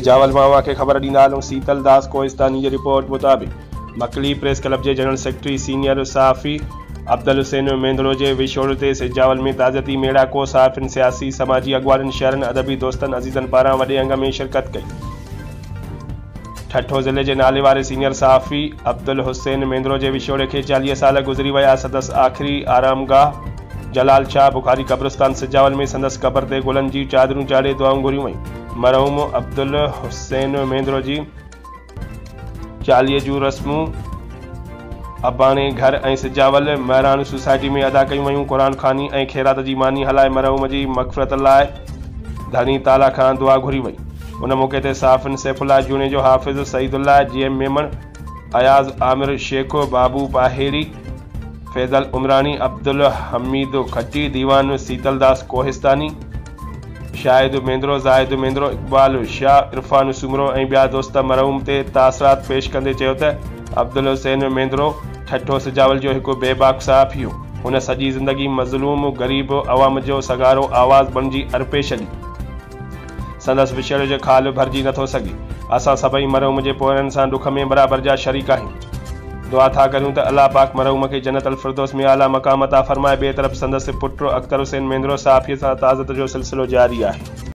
سجاول مان اوهان کي خبر ڏيندا هلون سيتل داس ڪوهستاني جي رپورٽ مطابق مڪلي پريس ڪلب جي جنرل سيڪريٽري سينيئر صحافي عبدالحسين مينڌرو جي وڇوڙي تي سجاول ۾ تعزيتي ميڙاڪو صحافين سياسي سماجي اڳواڻن شهرين ادبي دوستن عزيزن پاران وڏي انگ ۾ شرڪت ڪئي. ٺٽو ضلعي جي ناليواري سينيئر صحافي عبدالحسين مينڌرو جي وڇوڙي کي 40 سال گذري ويا، سندس آخري آرامگاهه جلال شاهه بخاري قبرستان سجاول ۾ سندس قبر تي گلن جي چادرون چاڙهي دعائون گهريون ويون. مرحوم عبدالحسين مينڌرو جي چاليهي جون رسمون اباڻي گهر ۽ سجاول مهراڻ سوسائٽي ۾ ادا ڪيون ويون. قرآن خواني ۽ خيرات جي ماني هلائي مرحوم جي مغفرت لاء ڌڻي تعاليٰ کان دعا گهري وئي. ان موقعي تي صحافين سيف الله جوڻيجو، حافظ سعيد الله، جي ايم ميمڻ، اياز عامر شيخ، بابو پاهيڙي، فيضل عمراڻي، عبدالحميد کٽي، ديوان سيتل داس ڪوهستاني، شاهد مينڌرو، زاهد مينڌرو، اقبال شاهه، عرفان سومرو ۽ ٻيا دوست مرحوم تي تاثرات پيش ڪندي چيو ته عبدالحسين مينڌرو ٺٽو سجاول جو هڪ بيباڪ صحافي هو، هن سڄي زندگي مظلوم غريب عوام جو سگهارو آواز بڻجي ارپي ڇڏي. سندس وڇوڙي جو خال ڀرجي نٿو سگهي. اسان سڀئي مرحوم جي پوئيرن سان ڏک ۾ برابر جا شريڪ آهيون. دعا ٿا ڪريون ته الله پاڪ مرحوم کي جنت الفردوس ۾ اعليٰ مقام عطا فرمائي. ٻئي طرف سندس پٽ اختر حسين مينڌرو صحافي سان تعزيت جو سلسلو جاري آهي.